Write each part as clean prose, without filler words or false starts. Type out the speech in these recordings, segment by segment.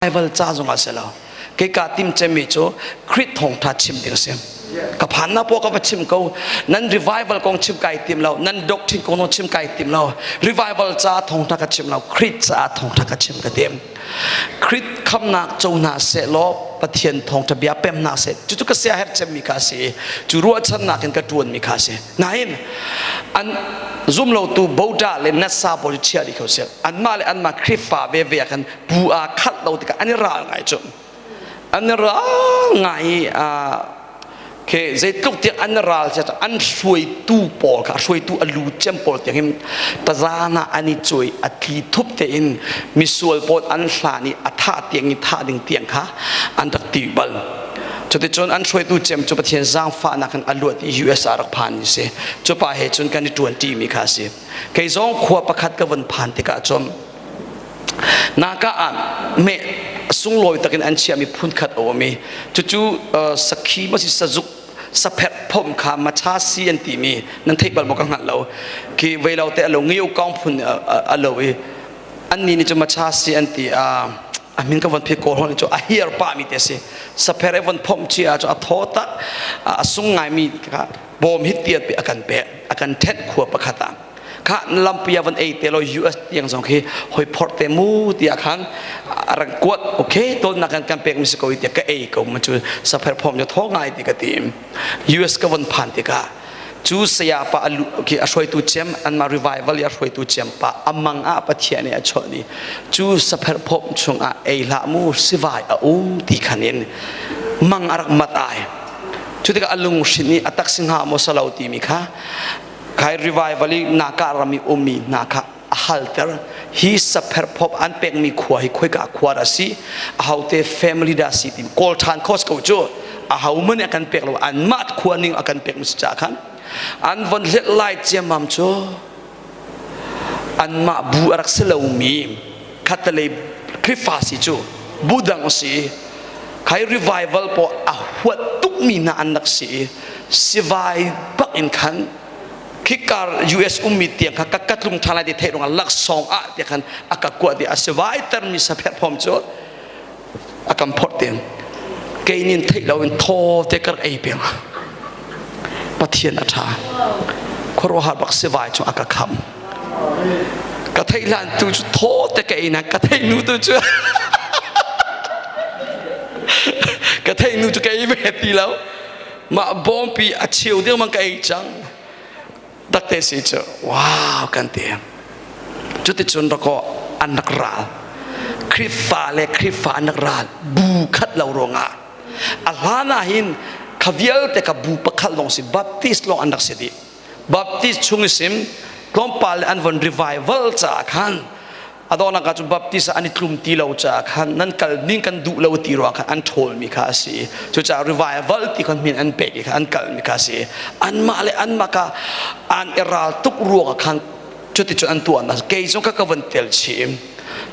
Bible ca zong ah si lo. Kei ka tim cemmi cu Khrih thawngtha chim ding a si. Ka phan na paw ka va chim ko. Nan revival kong chim kai tim lo. Nan doctrine kong chim kai tim lo. Revival ca thawngtha ka chim lo. Khrih ca thawngtha ka chim ka tim. Khrih khamnak co hna seh law Pathian thawngtha bia pem hna seh. Cucu ka sia herh cemmi kha a si. Cu ruahchannak in ka tuanmi kha a si. Nain an zumlotu bota le nasa pawl chia dih kho seh. Anmah le anmah Khrihfa veve ah khan bu aa khat lo tikah an i ral ngai cu an i ral ngai i ke zeitluk tiang an ral sia an hruaitu pawl kha hruaitu a lu cem pawl tiang hin tazana an i cuai a tli thup tein misual pawl an hlan i a thah tiang i thah ding tiang kha an rak ti bal. Cuticun an hruaitu cem cu Pathian zaangfahnak in a luat i US ah rak phan i si. Cu pa he cun kan i ṭuan ṭimi kha a si. Kei zong khua pakhat ka vun phan tikah cun Naka ah meh sunglawi takin an chiahmi phunkhat a um i cucu sakhi maw si sazuk sapherh phom kha machasi an timi nan theih bal maw ka hngalh lo. Khi veilo te a lo ngio kong phun a lo i annih nih cu machasi an ti. A min ka von phit kawl hon cu a hiar pah mi te si. Sapher e von phomh chi ah cu a thaw tak a sung ngai mi kha bawm hit tiat pi a kan pek, a kan thenh khua pakhat ah kha lampi ah van ei te lo US tiang zong khi hoi phort te mu tiah khan a rak kuat. Okay, ton nak kan kan pek mi si ko tiah ka ei ko ma cu sapher phom cu thaw ngai ti ka ti. US ka von phan tikah cu saya pa alu khi a hruaitu cem anmah revival i a hruaitu cem pa amang ah Pathian nih a chuah ni cu sapher phom chungah ei hlah mu, sivai a um ti khan in mang a rak mat ai. Cu tikah a lung hrin i a tak si hnga maw salo timi kha khai revival i naka ram i ummi hna kha a halter. Hi sapher phop an pekmi khua hi khoika khua dah si, ahote family dah si ti kawl ṭhan khos ko. Cu aho man a kan pek lo, anmah khua ning a kan pek mi si ca khan an von hlet lai ciammam cu anmah bu a rak si lomi khatalei Khrihfa si cu bu dang si khai revival po a huat tukmi hna an rak si i sivai bak in khan khikar US ummi tiang kha ka katlung ṭhan lai ti theih ruangah laksawng ah tiah khan a ka kuah ti a sivai termi sapherh phom cu a kan phorh tiang kei nin theih loin thaw te kar ei peng. Pathian a ṭha, khuaruahhar bak sivai cu a ka kham. Ka theih hlan tu cu thaw te ka ei na, ka theih nu tu cu ka theih nu cu ka ei ve ti lo. Mah bawmpi a cheu ding mang ka ei cang takte si cu. Wow kan ti. Cuticun rakaw an rak ral, Khrihfa le Khrihfa an rak ral bu khat lo ruangah. A hlan ah hin kha vialte ka bu pakhat lawng si, Baptist lawng an rak si dih. Baptist chung i sim tlawmpal le an von revival caah khan a dawhnak ah cu Baptist ah an i tlum ti lo caah khan nan kal ning kan duh lo ti ruang khan an ṭhawlmi kha a si. Cucaah revival ti khan min an pek i khan an kalmi kha a si. Anmah le anmah kha an i ral tuk ruangah khan cuticun an tuahnak. Kei zong kha ka von tel chih.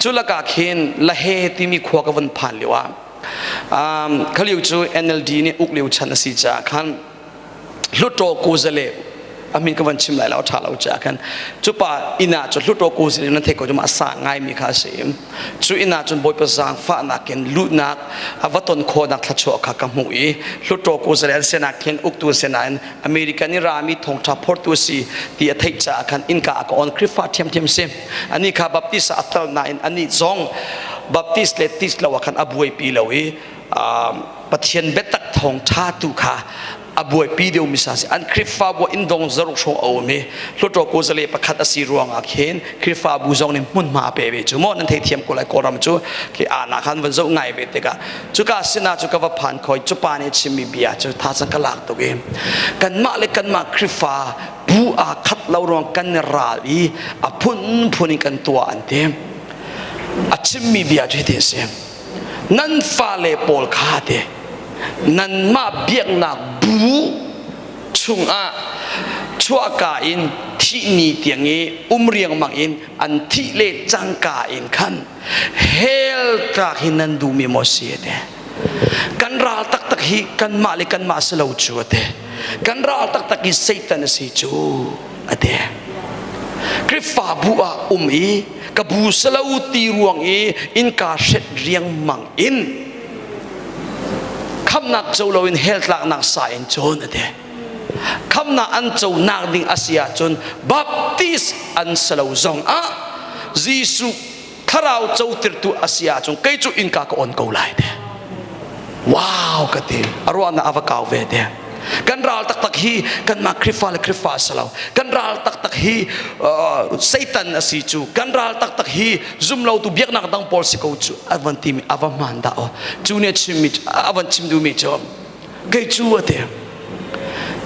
Cu lakah khin Lahe timi khua ka von phan lio ah kha lio cu NLD nih uk lio chan a si caah khan Hluttaw kuzale a min ka van chim lai lo, ṭha lo caah khan cu pa inn ah cun, Hluttaw kuzale nan theih ko cu, a sa ngaimi kha a si. Cu inn ah cun Bawipa zaangfahnak in luhnak a va ton khawhnak thluachuah kha ka hmuh i Hluttaw kuzale an sinak khin uktu an si nain American i rami thawngṭha phortu a si ti a theih caah khan innka a ka on. Khrihfa ṭhiamṭhiam si. Anih kha Baptist ah a tal nain anih zong Baptist le tis lo ah khan a buaipi lo i Pathian biatak thawngṭha tu kha a buaipi deuhmi sa si. An Khrihfabu inn dong zaruk hrawng a um i Hluttaw kuzale pakhat a si ruangah khin Khrihfabu zong nih hmunhma a pe ve cu maw nan theithiam ko lai. Kawlram cu khi ana khan van zoh ngai ve tikah cuka sinah cu ka va phan khoi. Cu pa nih chimmi bia cu tha ka lak tuk i kanmah le kanmah Khrihfa bu aa khat lo ruang kan i ral i a phunphun in kan tuah an ti. A chimmi bia cu hiti a si: Nan fale pawl kha te nanmah biaknak bu chungah chuahka in thih ni tiang i um riangmang in an thih le cangka in khan hell tlak hi nan duhmi maw si ate? Kan ral taktak hi kanmah le kanmah si lo cu ate. Kan ral taktak hi Satan a si cu ate. Khrihfabu ah um i ka bu salo ti ruang i innka hret riangmang in khamnak co loin hell tlaknak sa in cawn a ti. Khamnak an conak ding a si ahcun Baptist an si lo zong ah Jesuh thlarau cotirtu a si ahcun kei cu innka ka on ko lai te. Wow ka ti. A ruahnak a va kau ve te. Kan ral taktak hi kanmah Khrihfa le Khrihfa a si lo. Kan ral taktak hi Satan a si cu. Kan ral taktak hi zumlotu biaknak dang pawl si ko cu a van timi a va hmaan dah aw. Cu nih a chimmi a van chim duhmi cu kei cu a ti.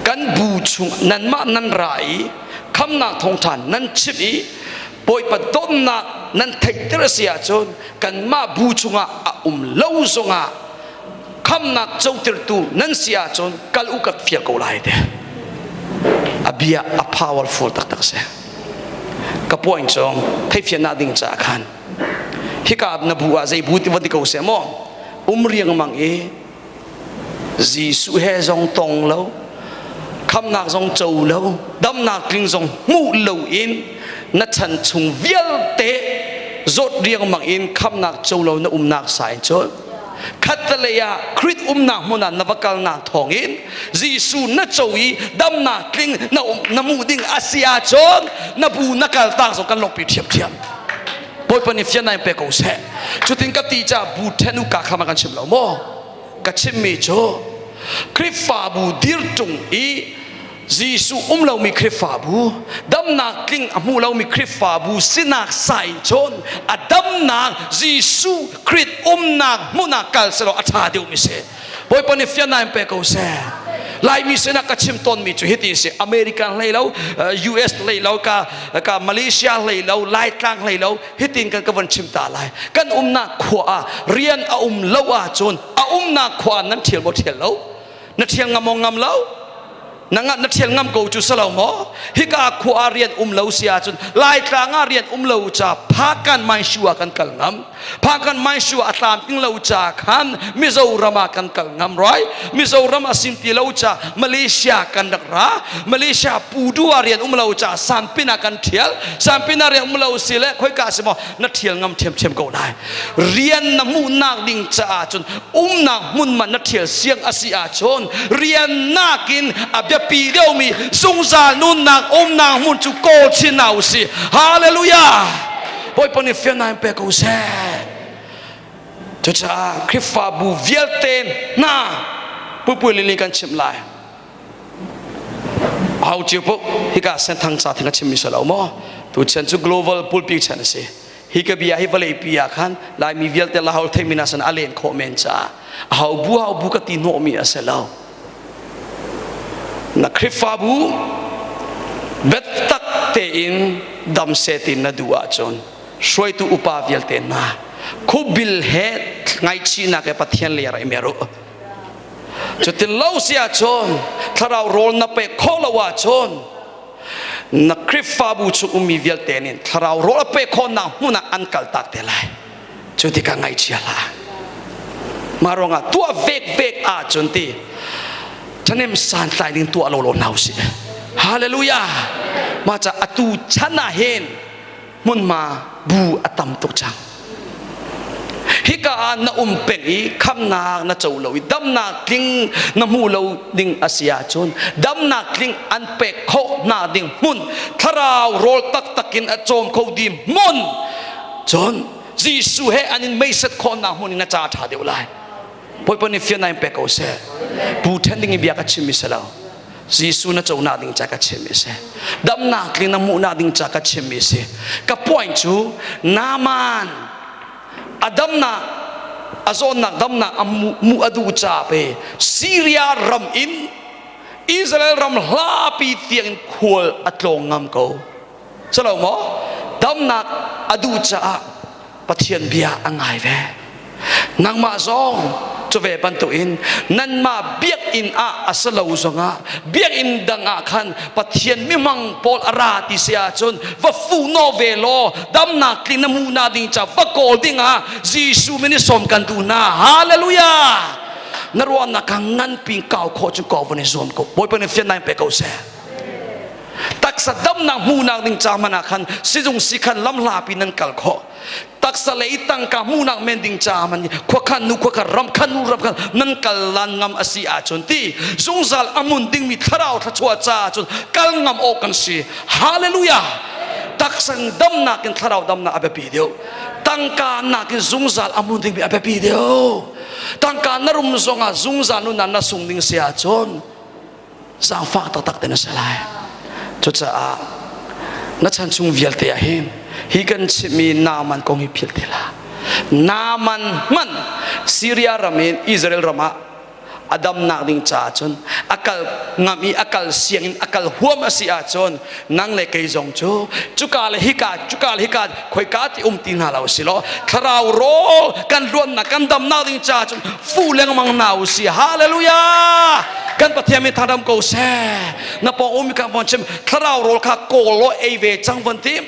Kan bu chung nanmah nan ra i khamnak thawngṭha nan chimh i Bawipa dawtnak nan theihter a si ahcun kanmah bu chungah a um lo zongah khamnak cotirtu nan si ahcun kal u ka fial ko lai te. A bia a powerful taktak si. Ka point cu theifiannak ding caah khan hika na bu ah zei bu ti van ti ko seh maw um riangmang i Jesuh he zong tong lo khamnak zong co lo damnak tling zong hmuh lo in na chan chung vialte zawt riangmang in khamnak co lo na umnak sa in cun khattelei ah Khrih umnak hmun ah na va kalnak thawng in Jesuh na co i damnak tling na um na hmuh ding a si ahcun na bu na kal tak zong kan lawmhpi ṭhiamṭhiam. Bawipa nih fiannak in pe ko seh. Cutin ka ti caah bu ṭhen u ka kha ma kan chim lo maw? Ka chimmi cu Khrihfabu dir ṭung i Jesuh um lomi Khrihfabu, damnak tling a hmu lomi Khrihfabu sinak sa in cun a damnak Jesuh Khrih umnak hmun ah kal selaw a ṭha deuhmi si. Bawipa nih fiannak in pe ko seh. Laimi sinah ka chim tawnmi cu hiti si American hlei lo, US hlei lo, ka, ka Malaysia hlei lo, Laitlang hlei lo, hitin kan ka von chim ta lai. Kan umnak khua ah rian a um lo ahcun a umnak khua ah nan ṭhial maw ṭhial lo? Na ṭhial ngam maw ngam lo? Na na ṭhial ngam ko cu si lo maw? Hika khua ah rian um lo si ahcun Laitlang ah rian um lo ca Phakan Maishu ah kan kal ngam. Phakan Maishu a tlamtling lo ca khan Mizoram ah kan kal ngam right? Mizoram a sim ti lo ca Malaysia kan rak ra. Malaysia Pudu ah rian um lo ca Sanpin ah kan ṭhial. Sanpin ah rian um lo si le khoika si maw na ṭhial ngam ṭhiamṭhiam ko lai. Rian na hmuhnak ding caah cun umnak hmun man na ṭhial siang a si ahcun rian nakin a biapi deuhmi zungzal nunnak umnak hmun cu kawl chin hna u sih. Hallelujah! Bawipa nih fiannak in pe ko seh. Cucaah Khrihfabu vialte hna pupui lili kan chimh lai. Aho cio paoh hika senthang ca thing a chimmi si lo maw? Tuchan cu global pulpi chan a si. Hi ka bia hi vawlei pi ah khan Laimi vialte Lahaul theimi hna sin a len khawh men caah aho bu aho bu ka ti hnawhmi a si lo. Na Khrihfabu biatak tein dam seh ti na duh ahcun hruaitu upa vialte hna khubil he ngaihchihnak he Pathian lei ah rak i mer u. Cutin lo si ahcun thlarau rawl na pek khawh lo ahcun na Khrihfabu chung ummi vialte nih thlarau rawl a pek khawhnak hmun ah an kaltak te lai. Cu tikah ngaihchia hlah. Mah ruangah tuah vekvek ahcun ti ṭhahnem santlai ding tuah lo lo hna usih. Hallelujah. Mah ca atu chan ah hin hmunhma bu a tam tuk cang. Hika ah na um peng i khamnak na co lo i damnak tling na hmu lo ding a si ahcun damnak tling an pek khawh hna ding hmun thlarau rawl taktak in a cawm kho di hmun Cun Jesuh he an in meiset khawhnak hmun in na ca ṭha deuh lai. Bawipa nih fiannak in pe ko seh. Bu ṭhen ding in bia ka chimmi si lo. Jesuh na conak ding ca ka chimmi si. Damnak tling na hmuhnak ding ca ka chimmi si. Ka point cu Naaman a damnak a zawnnak damnak a hmuh a duh ca pe Syria ram in Israel ram hlapi tiang in khual a tlawng ngam ko. Calo maw? Damnak a duh caah Pathian bia a ngai ve. Nangmah zong cu ve bantukin nanmah biakinn ah a si lo zongah biakinn dang ah khan Pathian mihmang pawl a ra ti si ahcun va fuh ve law damnak tling na hmuhnak ding ca va kawl ding ah Jesuh min i sawm kan duh hna. Hallelujah! Na ruahnak kha nganpi kau khawh cu kau van i zuam ko. Bawipa nih fiannak in pe ko seh. Taksa damnak hmuhnak ding ca hmanh ah khan sizung sikhan lamhlapi nan kal khawh. Taksa lei tangka hmuhnak men ding ca hmanh khuakhan nu khuakhan ramkhan nu ramkhan nan kal lan ngam a si ahcun ti zungzal a mun dingmi thlarau thluachuah ca ahcun kal ngam awk kan si. Hallelujah! Taksa damnak in thlarau damnak a biapi deuh. Tangka nakin zungzal a mun dingmi a biapi deuh. Tangka na rum zongah zungzal nu na sung ding si ahcun zaangfak taktak te na si lai. Cucaah na chan chung vialte ah hin hi kan chimmi Naaman kong hi philh ti hlah. Naaman hmanh Syria ram in Israel ram ah a damnak ding caah cun a kal ngam i a kal siang in a kal huam a si ahcun nang le kei zong cu cuka le hika cuka le hika khoika ti um ti hna lo si law thlarau rawl kan luannak kan damnak ding caah cun fu lengmang hna u si. Hallelujah! Kan Pathian min thangdam ko seh. Na pawng umi kha von chim, thlarau rawl kha kawl law ei ve cang von ti.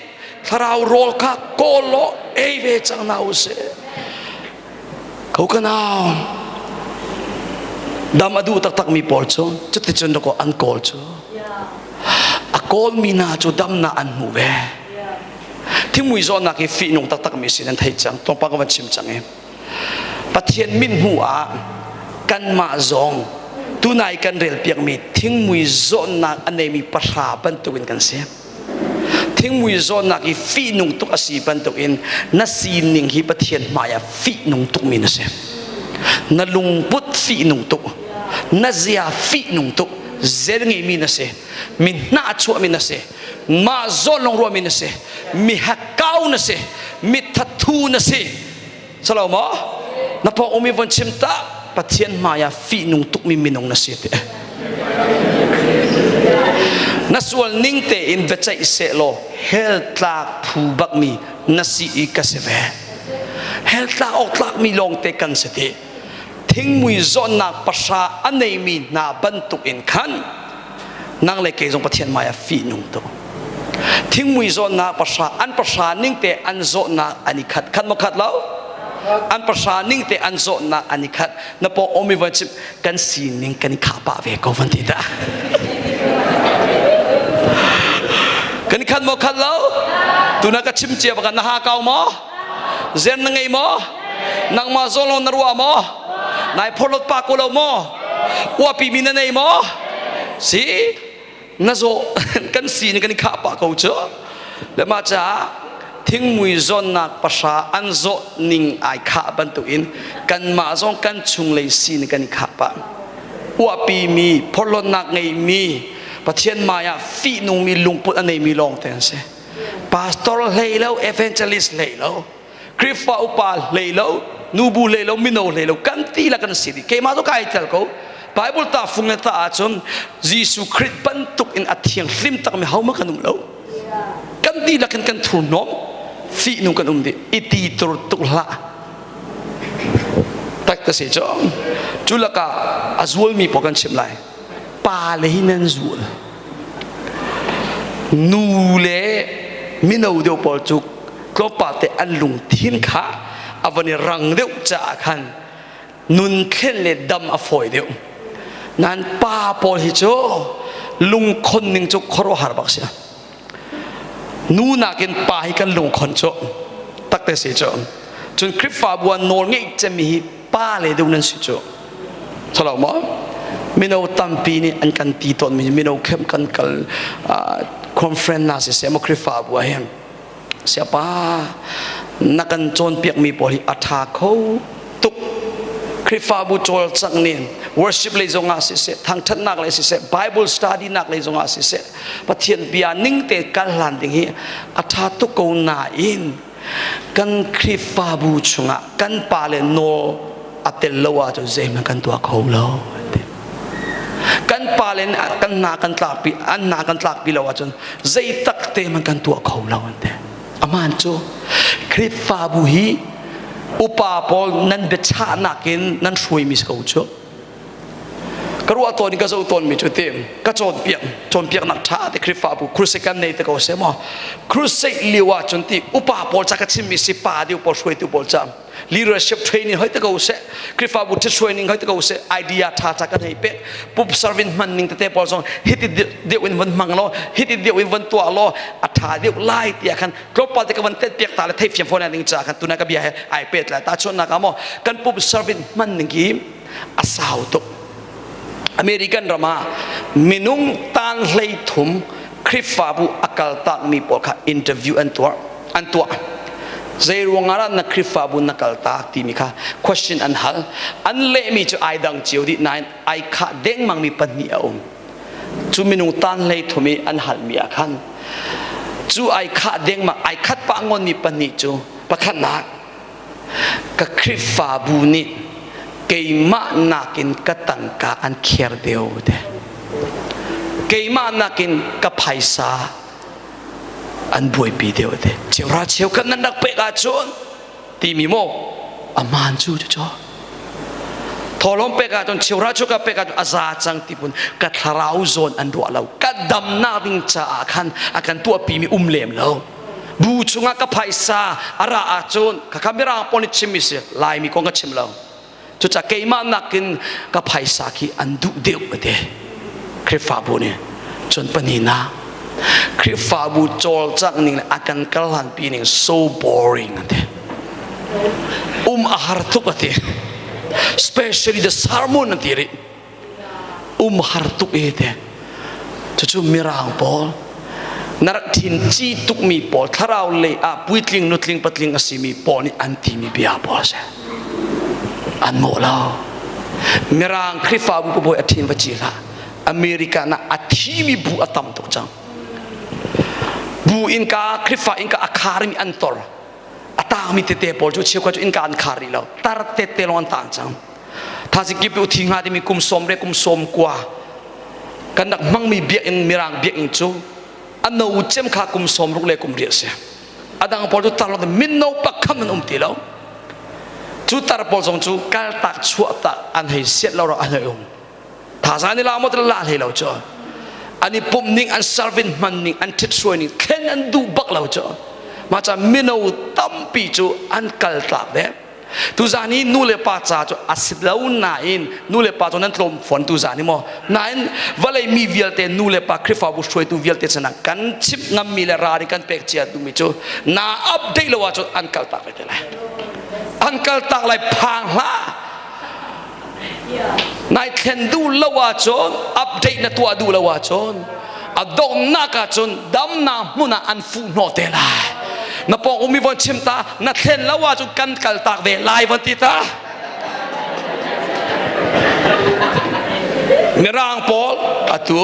Thlarau rawl kha kawl law ei ve cang na u si. Ko ka nau, dam a duh taktak mi pawl cu cuticun dakaw an kawl cu. A kawl mi hna cu damnak an hmu ve. Thingmui zawtnak hi fihnung taktak mi sin an thei cang. Tlawmpal ka van chim cang i. Pathian mithmuh ah kanmah zong tunai kan relpiakmi thingmui zawtnak a neimi pahra bantukin kan si. Thingmui zawtnak hi fihnung tuk a si bantukin na sining hi Pathian hmai ah fihnung tukmi na si. Na lungput fihnung tuk, na zia fihnung tuk, zel ngeimi na si, mi hnahchuahmi na si, mah zawn lawng ruahmi na si, mi hakkau na si, mi thathu na si. Salo maw? Na pawng umi von chim ta Pathian hmai ah fihnung tukmi minung na si ti. Na sual ning tein biaceih seh law hell tlak phu bakmi na si i ka si ve. Hell tlak awk tlakmi lawngte kan si ti. Thingmui zawnnak pahra a neimi hna bantuk in khan nang le kei zong Pathian hmai ah fihnung tuk. Thingmui zawtnak pahra an pahra ning te an zawtnak an i khat. Khat maw khat lo? An pahra ning te an zawtnak an i khat. Na paw omi van chim kan sining kan i khah pah ve ko van ti dah. Kan i khat maw khat lo? Tuna ka chim cia baka na ha kau maw? Zen na ngei maw? Nangmah zawn lo na ruah maw? Nai phorlot pa ko lo maw? Uapi mi na nei maw? Si na zaw kan si nih kan i khah pah ko cu. Le mah caah thingmui zawnnak pahra an zawh ning ai khah bantukin kanmah zong kan chunglei si nih kan i khah pah. Uahpi mi, phorhlawtnak ngeimi, Pathian hmai ah fihnungmi lungput a neimi lawng te an si. Pastor hlei lo, evangelist hlei lo, Khrihfa upa hlei lo, nubu hlei lo, mino hlei lo, kan ti la kan si dih. Keimah cu kai tel ko. Bible ta fung le ta ahcun Jesuh Khrih bantuk in a thianghlim takmi hohmanh kan um lo. Kan dihlak in kan thurhnawm, fihnung kan um dih. I ti tur tuk hlah. Tak ka si cu. Cu lakah a zualmi pawl kan chimh lai. Pa le hi nan zual. Nu le mino deuh pawl cu tlawmpal te an lungthin kha a van i rang deuh caah khan nun thlen le dam a fawi deuh. Nan pa pawl hi cu lungkhon ning cu khuaruahhar bak si. Nu nakin pa hi kan lungkhon cu takte si cu. Cun Khrihfabu ah nawl ngeih cemmi hi pa le deuh nan si cu. Thalo maw? Mino tampi nih an kan ti tawnmi mino khem kan kal conference na siseh maw Khrihfabu ah hin siapa na kan cawnpiakmi pawl hi a ṭha kho tuk. Khrihfabu cawlcangh nih worship lei zongah siseh, thangṭhatnak lei siseh, Bible study nak lei zongah siseh, Pathian bia ning te kal hlan ding hi a ṭha tuk ko nain kan Khrihfabu chungah kan pale nawl a tel lo ahcun zeihmanh kan tuah kho lo. Kan pale kan hna kan tlakpi an hna kan tlakpi lo ahcun zei tak te hmanh kan tuah kho lo an ti. Aman cu Khrihfabu hi upa pawl nan biachahnak in nan hruaimi si ko cu. Ka ruah tawn in ka zoh tawnmi cu ti ka cawnpiak cawnpiaknak ṭha te Khrihfabu crusade kan nei te ko seh maw. Crusade lio ahcun ti upa pawl ca ka chimmi si pa deuh pawl hruaitu pawl ca leadership training hoi te ko seh. Khrihfabu ṭhithruai ning hoi te ko seh, idea ṭha ṭha kan hei pek. Pup serving hman ning tete pawl zong hiti deuh in von hmang law, hiti deuh in von tuah law, a ṭha deuh lai tiah khan tlawmpal te ka von tet piak ta le theifiam fawn ding caah khan tuna ka bia he ai pet lai. Tahchunhnak ah maw kan pup serving hman ning hi a sau tuk. American ram ah minung tan hlei thum Khrihfabu a kaltakmi pawl kha interview an tuah an tuah. Zei ruangah dah na Khrihfabu na kaltak timi kha question an hal. An lehmi cu ai dang cio dih nain ai khah dengmangmi pahnih a um. Cu minung tan hlei thum i an halmi ah khan cu ai khah dengmang ai khat pah ngonmi pahnih cu pakhatnak ka Khrihfabu nih keimah nakin ka tangka an kher deuh te. Keimah nakin ka phaisa an buaipi deuh te. Cheuhra cheukhat nan rak pek ahcun timi maw a maan cu cu Thawhlawm pek ahcun cheuhra cheukhat pek ahcun a za cang ti phun ka thlarau zawn an ruah lo. Ka damnak ding caah khan a kan tuahpimi um lem lo. Bu chungah ka phaisa a ra ahcun khakha mirang pawl nih chimmi si Laimi kong ka chim lo. Cucaah keimah nakin ka phaisa khi an duh deuh a ti. Khrihfabu nih cun pahnihnak Khrihfabu cawlcangh ning le a kan kal hlanpi ning so boring a ti. Um a har tuk a ti. Especially the sermon a ti rih. Um har tuk e te. Cucu mirang pawl na rak thin ci tukmi pawl thlarau lei ah puitling nutling patling a simi pawl nih an timi bia pawl a si. An mawh lo. Mirang Khrihfabu pabawi a thin va ci hlah. America na a thimi bu a tam tuk cang. Bu innka Khrihfa innka a kharmi an tor. A tangmi tete pawl cu cheukhat cu innka an khar rih lo. Tar tete lawng an tang cang. Thazi kip u thi hnga timi kum sawm re kum sawm kua kan rak hmangmi biakinn mirang biakinn cu a no cem kha kum sawm ruk le kum riat si. A dang pawl cu tar lo minno pakham an um ti lo. Cu tar pawl zong cu kaltak chuahtak an hei siat lo ro an hei um. Thazaang ni la maw la hlei lo cu. An i pumh ning an serving hman ning an ṭhit suai ning thlen an duh bak lo cu. Mah ca mino tampi cu an kal tlak ve. Tuzan hi nu le pa ca cu a si lo nain nu le pa cu nan tlawm fawn tuzan hi maw nain vawlei mi vialte nu le pa Khrihfabu hruaitu vialte sinah kan chimh ngammi le ralrin kan pek cia duhmi cu na update lo ahcun an kaltak ve te lai an kaltak lai phang hlah nai thlen duh lo ahcun update na tuah duh lo ahcun a donghnak ahcun damnak hmun ah an fuh hnawh te lai na pawng umi von chim ta na thlen lo ahcun kan kal tak ve lai von ti ta mirang pawl atu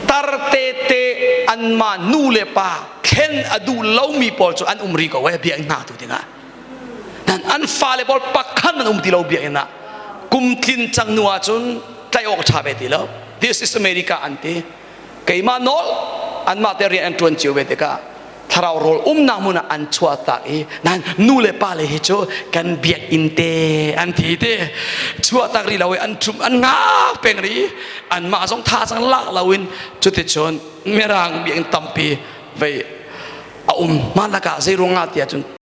tar te te anmah nu le pa thlen a duh lomi pawl cu an um ri ko eh biakinn hna tu dingah nan an fale pawl pakhat an um ti lo biakinn ah kum tlin cang nu ahcun tlaih awk ṭha ve ti lo this is America an ti keimah nawl anmah te rian an ṭuan cio ve tikah thlarau rawl umnak hmun ah an chuah tak i nan nu le pa le hi cu kan biakinn te an ti te chuah tak rih lo i an ṭhum an ngak peng rih anmah zong tha cang lak loin cuticun mirang biakinn tampi vei a um malakah zei ruangah tiah cun.